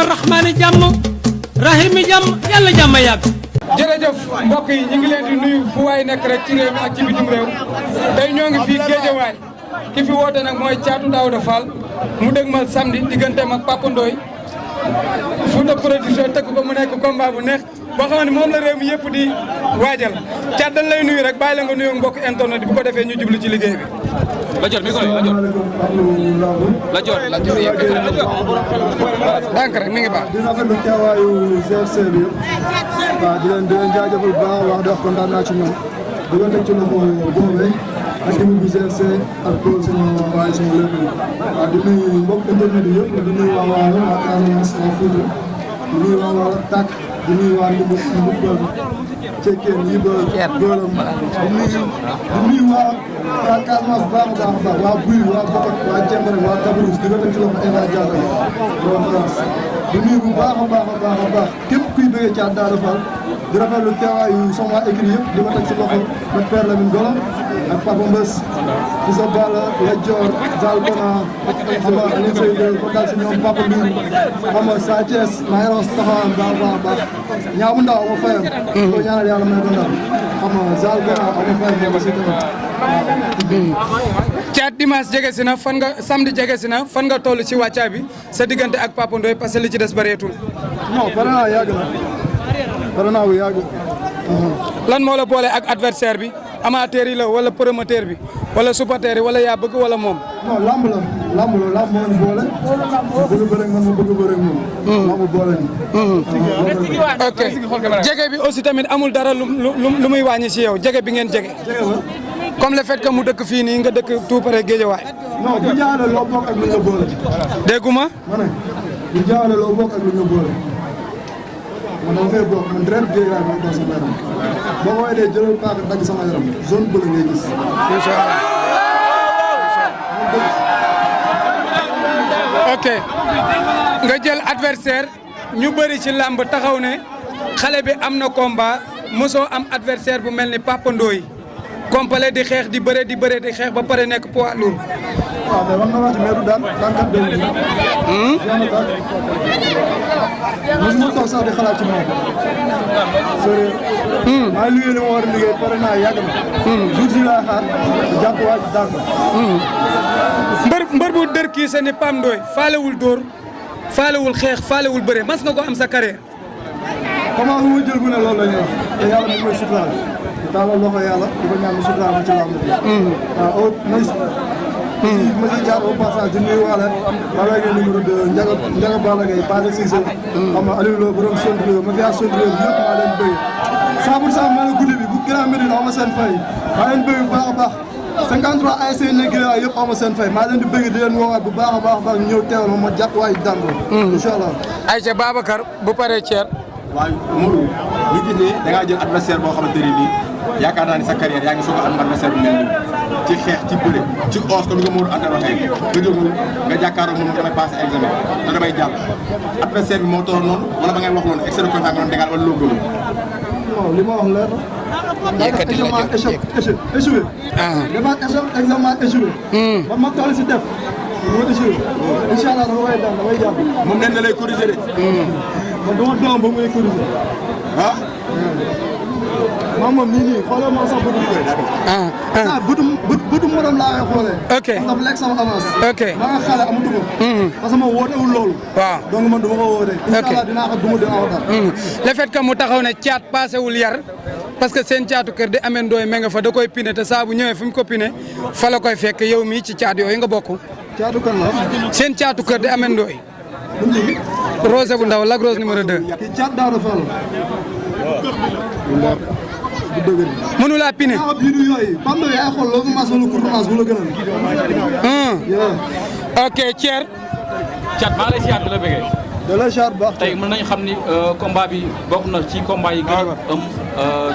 rahmaani jàmm rahimi jàmm yàlla jàmm yàgg. jërëjëf mbokk yi ñu ngi leen di nuyu fu waay nekk rek ci réew mi ak ci bitim réew tey ñoo ngi fii Géejawaay ki fi woote nag mooy Thiatou Daouda Fall mu dëgmal samedi digganteem ak Papa Ndoye Fouta Production tëgg ko mu nekk combat bu neex boo xam ne moom la réew mi yëpp di waajal Thiat dañ lay nuyu rek bàyyi la nga nuyu mbokk internet bi bu ko defee ñu jublu ci liggéey bi. la jot mi ko la jot yëkkati la jot. donc rek mi ngi baax. di rafetlu teewaayu GFC bi yëpp waaw di leen jaajëfal bu baax wax di wax kontaan naa ci ñoom di ko teg ci loxo boobe ak équipe bu GFC ak Paul sama waaye sama lépp waaw di nuyu mbokk internet yi yëpp di nuyu waa Waalo waa Casamance waa Fouta di nuyu waa Waalo Tàkk di nuyu waa Ndimbu Cekkeen yi ba Doolam di nuyu waa Casamance baax a baax waa Buy waa Bokot waa Jembere waa Kabrousse di ko teg ci loxo Eva Diallo waa France di nuyu bu baax a baax képp kuy bëggee Thiatou Daouda Fall di rafetlu teewaayu sama waa écrit yëpp di ko teg ci loxo ak Père Lamine Gola ak Papa Mbës fi sa Balla la Dior Zal Kona xam nga Alioune Seye de ko dal si ñoom Papa Ndour xam nga Sa Thiès maa ngi wax taxawaayam baax ñaamu ndaw ama fayam ko ñaanal yàlla may ko ndam xam nga Zal Kona ama fayam moom aussi tamit Thiat dimanche jege si na fan nga samedi jege si na fan nga toll ci wàccaa bi sa diggante ak Papa Ndoye parce que li ci des bëreetul. non pare naa yàgg na pare naa bu yàgg. lan moo la boole ak adversaire bi amateur yi la wala promoteur bi wala supporter yi wala yaa bëgg wala moom. non lamb moo ñu boole. bëgg bëre man ma bëgg bëre moom. lamb boole ñu. ok jege bi aussi tamit amul dara lu muy wàññi si yow jege bi ngeen jege. comme le fait que mu dëkk fii nii nga dëkk tout près Guédiawaye. non bu jaawale loo bokk ak lu ñu boole. dégguma. ma ne bu jaawale loo bokk ak lu ñu boole. man dama fay bokk man dërët Guédiawaye mooy doon sama yaram boo ko weesoo jëlal paaka dagg sama yaram zone bële ngay gis. incha allah. ok nga jël adversaire ñu bëri ci làmb taxaw ne xale bi am na combat mosoo am adversaire bu mel ni Papa Ndoye complet di xeex di bëre di xeex ba pare nekk poids lourd. waaw mais wax nga wax ci meeru daan kat dégg nga. mosuma toog sax di xalaat ci moom. sérieux. maa ngi liggéey li ma war a liggéey pare naa yàgg na. jour si laa xaar jàpp waa ji daan mbër bu dër kii sa ni Pam Ndoye faalewul dóor faalewul xeex faalewul bëre mas nga ko am sa carrière. comment bu ma jël bu ne loolu la ñuy wax te yàlla moom mooy suturaal di taalal loxo yàlla di ko ñaan mu suturaal ma ci làmb bi. waaw ma si jaar au passage di nuyuwaale Balla Gaye numéro 2 Ndiaga Balla Gaye Balla Cissé xam nga Aliou Lo borom Sondrio ma fi Sondrio bi yëpp maa leen bëgg 100% maa ngi guddi bi bu Grand Médine aw ma seen fay maa leen bëgg bu baax a baax 53 ASC ne Guédiawaye yëpp aw ma seen fay maa leen di bëgg di leen woowaat bu baax a baax ñëw teewal ma jàpp waay daan ko incha allah. Aïcha Babacar bu paree Thier. waaw Modou ñu gis ne da ngaa jël adversaire boo xamante ne nii yaakaar naa ni sa carrière yaa ngi soog a am adversaire bu mel nii ci xeex ci bëre ci os ko ni nga Modou Anta waxee nga jógul nga jàkkaaroo moom damay passé examen te damay jàll adversaire bi moo toll noonu wala ba ngay wax noonu excès de confiance nga doon dégal wala loo gëmul. non li ma wax leer na. yëkkati la échoué. damaa examen échoué. ba ma toll si def. moo échoué. incha allah dama koy daan damay jàpp. moom nee na lay corriger de. man dama doom ba muy corriger. ah. moom nii xoolal ma sax bëtu mbër. bëtu mbëram laa koy xoolee. ok parce que dafa lekk sama avance. ok ba nga xale amatu ko. parce que ma wootewul loolu. waaw donc man du ma ko wootee. ok incha allah dinaa ko duma dina aw dara. le fait que mu taxaw ne Thiat paasewul yar parce que seen caatu kër di amee Ndoye me nga fa da koy pine te saa bu ñëwee fi mu ko pine fa la koy fekk yow mii ci caat yooyu nga bokk. caatu kan la. seen caatu kër di amee Ndoye. Rose bu ndaw Lac Rose numéro 2. kii Thiatou Daouda Fall. bu dëgër. mënu laa pine. waaw bii du yooyu. Pam Ndoye yaay xool loo commencé wala courte commencé bu la gënal. ok Thier. Thiat maa lay siyaat di la bëggee. da la char baax. tey mën nañu xam ni combat bi bokk na ci combat yi gën a am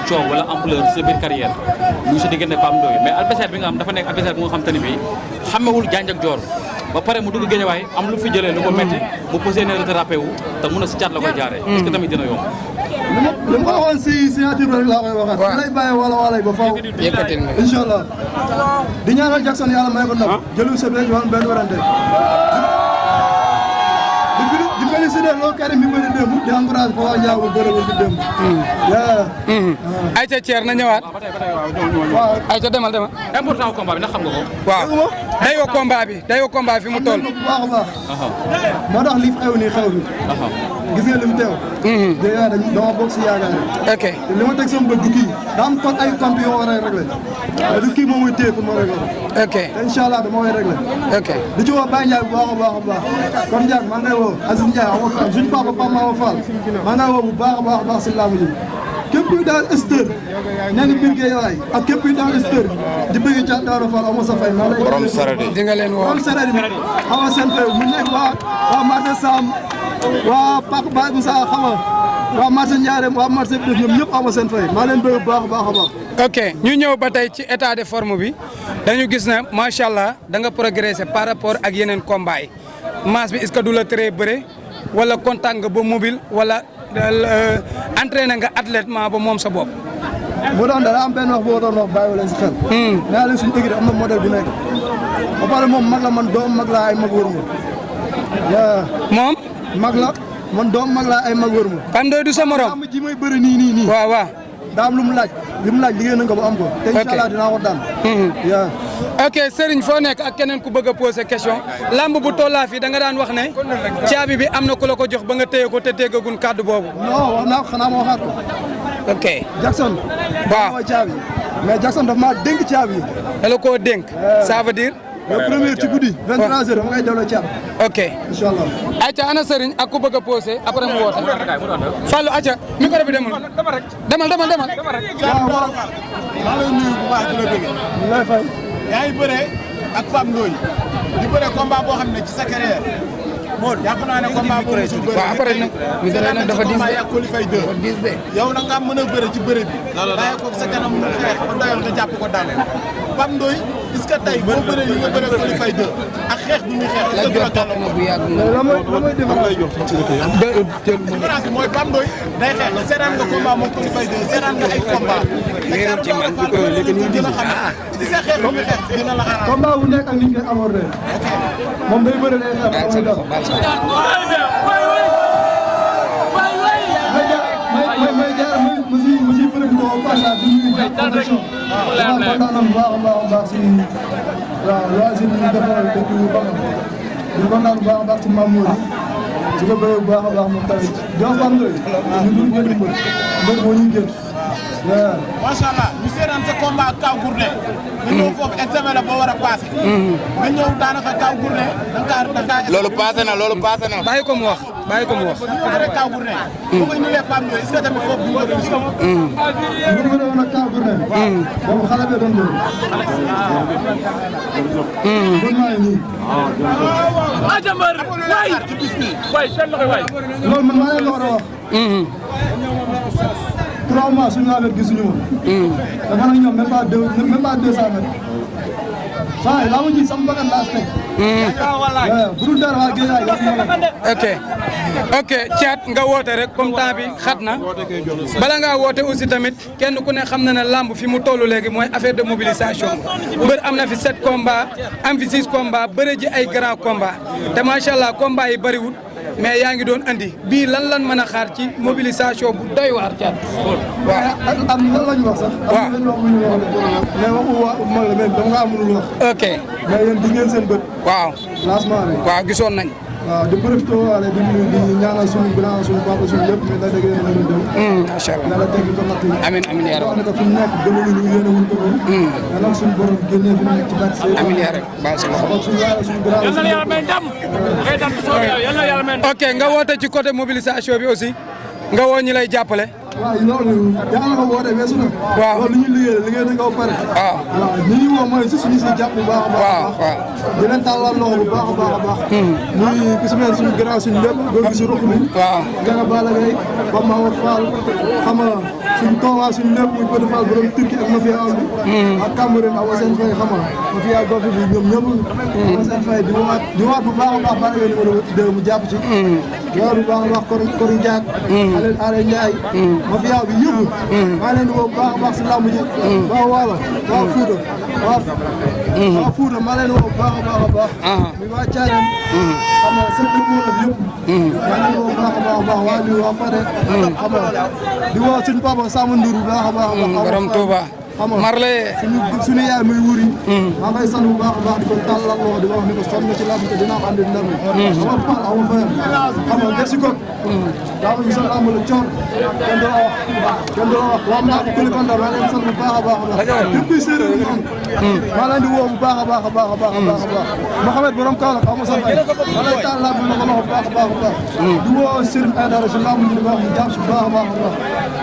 coow wala ampleur sa biir carrière muy sa diggante Pam Ndoye mais adversaire bi nga am dafa nekk adversaire bi nga xam te ni bii xamewul janj ak joor ba pare mu dugg Guédiawaye am lu fi jëlee lu ko metti mu posé ne rattrapé wu te mun a si Thiat la koy jaaree. est-ce que tamit dina yomb. li ma waxoon si signature rek laa koy waxaat. waaw lay bàyyi wala ba faaw. yëkkatil ma incha allah di ñaanal Jackson yàlla may ko ndam. jëlu sa benn yoon benn warante. di félicité loo Karim mi bëri démb di encouragé ko waa Ndiago bëri ba démb. ayca Thier na ñëwaat. waaw ayca demal. important combat bi ndax xam nga ko. waaw dayoo combat fi mu toll. bu baax a baax. moo tax li xew nii xew bi. gis nga li mu teew. déjà dama bokk si yaakaar yi. ok te li ma teg sama bët du kii daa am kon ay comptes yoo war a réglé. mais du kii moom mooy téye pour ma réglé ko. ok te incha allah dama koy réglé. ok di ci woo Baye Ndiaye bu baax a baax a baax kon Ndiaye maa ngi lay woo Aziz Ndiaye Awa Fall suñu papa Mama Fall maa ngi lay woo bu baax a baax si laamu ji képp kuy daal Esteur nee nga biir Guédiawaye ak képp kuy daal Esteur di bëgg Thiat Daouda Fall amoo sa fay maa lay borom sarade di nga leen woo borom sarade bi awa seen fay mu nekk waa marché Sam waa Pak Baye Moussa xama waa marché Ndiarème waa marché bi ñoom ñëpp amoo seen fay maa leen bëgg bu baax a baax a baax ok ñu ñëw ba tey ci état de forme bi dañu gis ne macha allah da nga progressé par rapport ak yeneen combat yi masse bi est-ce que du la tere bëre wala contact nga ba mobile wala entraîné nga athlètement ba moom sa bopp. moo doon dara am benn wax boo doon wax bàyyi leen si xel. nee naa leen suñu équipe am na modèle bu nekk ba pare moom mag la man doom mag laa ay mag wër ma. moom. mag la man doom mag laa ay mag wër ma. Pape Ndoye du sa morom. am ji may bëri nii. waaw. daa am lu mu laaj liggéey nañ ko ba am ko. te incha allah dinaa ko daan. ok Serigne foo nekk ak keneen ku bëgg a poser question lamb bu tollaa fii da nga daan wax ne caabi bi am na ku la ko jox ba nga téye ko te déggagun kàddu boobu. non wax naa ko xanaa ma waxaat ko. ok Jackson. waaw mooy caabi mais Jackson daf maa dénk caabi yi. da la koo dénk. ça veut dire. le premier ci guddi. 23h dama koy delloo caabi. ok incha allah. ayca ana Serigne ak ku bëgg a poser après mu woote. Fallou ayca micro bi demul. demal. waaw maa ngi lay nuyu bu baax di la bëggee. ñu lay fay. yaa ngi bëree ak Pape Ndoye di bëree combat boo xam ne ci sa carrière Modou jàpp naa ne combat boo musul bëri waaw après nag ñu nag dafa diis de ak Coly Faye 2 yow nag nga mën a bëri ci bëri bi bàyyi ko sa kanam mu xeex ba doyal nga jàpp ko daaneel Pape Ndoye est-ce que tey boo bëree li nga bëree Coly Faye 2 ak xeex bi muy xeex est-ce que dina gàllankoor bu yàgg mais lan mooy différence bi mooy Pape Ndoye day xeex seetaan nga combat moom Coly Faye 2 seetaan nga ay combat léegi ci man bu ko léegi ñu gën a xam ci sa xeex bi muy xeex dina la arrangé combat bu nekk ak ni ñu koy abordé moom day bëri day xeex monsieur président au passage di nuyu protection waaw kontaan na bu baax a baax si waaw loisir bi ñu defal depuis ba di kontaan bu baax a baax si Mamour di ko bëgg bu baax a baax moom tamit jox Pape Ndoye ñu dul génn mbër moo ñuy génn waaw macha allah ñu seetaan sa combat ak Kaw Gourdin nga ñëw foofu examen la boo war a passé nga ñëw daanaka Kaw Gourdin da ngaa loolu passé na bàyyi ko mu wax ñu arrêté Kaw Gourdin boo ko indilee Pape Ndoye est-ce que tamit foofu du ñu ko réussir ñu ngi doon ak Kaw Gourdin boobu xale bi doon bëri doon naa nii loolu man maa leen ko war a wax 3 mois suñu affaire gisuñu woon. dafa nag ñoom même pas 200 mètres. saa yi laa ma ji sama bakkan laa teg. bu dul dara waa Guèye ok Thiat nga woote rek comme temps bi xat na bala ngaa woote aussi tamit kenn ku ne xam na ne lamb fi mu toll léegi mooy affaire de mobilisation mbër am na fi 7 combats am fi 6 combats bëre ji ay grand combats te macha allah combats yi bëriwul mais yaa ngi doon andi bii lan mën a xaar ci mobilisation bu doy waar Thiat. waaw am lan la ñu wax sax. waaw am na lu ñu wax mais waxu waa man la mais dama ngaa mënul wax. ok mais yéen gis ngeen seen bët. waaw lancement bi. waaw gisoon nañ. waaw di profité waale di ñaanal suñu grand suñu papa suñu lépp mais da dëgg yéen a ngi dem. macha allah yàlla teggi ko natt yi. amiin yaa wax rabbi. ne ko fi mu nekk gënaluñu yéene wuñ ko ko. mais nag suñu borom génnee fi mu nekk ci bàtt see. amiin yaa rabbi baal sa loxo. kon suñu yaay suñu grand ok nga woote ci côté mobilisation bi aussi nga woo ñi lay jàppale. waaw loolu yaa nga woote weesu na. waaw loolu li ñuy liggéey nañ ko ba pare. waaw ñi ñuy woo mooy si suñu si jàpp bu baax a baax. waaw di leen tàllal loxo bu baax a baax a baax. muy gis ngeen suñu grand suñu lépp góor gi si ruq bi. waaw Gana Balla Gaye Pape Mamadou Fall xam nga suñu toowaa suñu lépp muy Petit Fall borom Turquie ak mafia am bi. ak Cameroun ak Wasène Faye xam nga mafia gox bi ñoom ñëpp. Wasène Faye di waat bu baax a baax Balla Gaye numéro 2 mu jàpp ci. di waat bu baax a baax Kor Ndiak. Alé Ndiaye. mafia bi yëpp. maa leen di woo bu baax a baax si làmb ji. waa Waalo waa Fouta waa Fouta maa leen di woo bu baax a baax a baax. muy waa Thiarène. xam nga seen dëkk yëpp. maa ngi woo baax a baax waa lii waa Fade. xam nga di woo suñu papa Sama Ndour bu baax a baax. borom Touba. xam nga Marley suñu yaay muy wuri. maa ngay sant bu baax a baax di ko tàllal loxo di ko wax ni ko sonn na ci làmb te dinaa ko andi ndam. xam nga Fall amu fayam. xam nga des si ko. daa ma gisal làmb la coor. kenn du la wax kenn du la wax waa maa ko Koulikanda maa leen sant bu baax a baax a baax. képp kuy séeréer ñu am. maa leen di woo bu baax a baax a baax a baax a baax a baax. Mouhamed borom Kaolack amu sa fay. maa lay taal làmb la ko loxo bu baax a baax a baax. di woo Serif Aïdara si làmb ñu wax ñu jàpp si bu baax a baax a baax.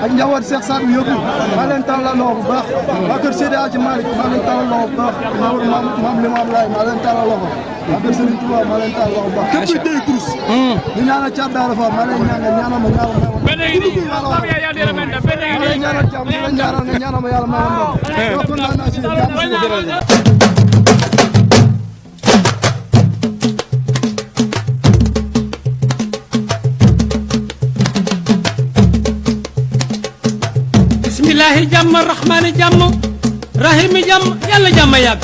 ak njaboot Cheikh Sadou yëpp maa leen taal la loxo bu baax. waa kër Seydi Hadji Malick maa leen taal loxo bu baax. njaboot maam Limam Laye maa leen taal loxo. waa kër Serigne Touba maa leen taal loxo bu baax. képp kuy dégg kurus. ñu ñaanal Thiat Daara Fall maa leen ñaanal ma ñaanal ma. ñaanal jàmm di la ñaanal nga ñaanal ma yàlla may ndam. kon naa naa si jàmm bismillahi jàmm rahmaani jàmm rahimi jàmm yàlla jàmm yàgg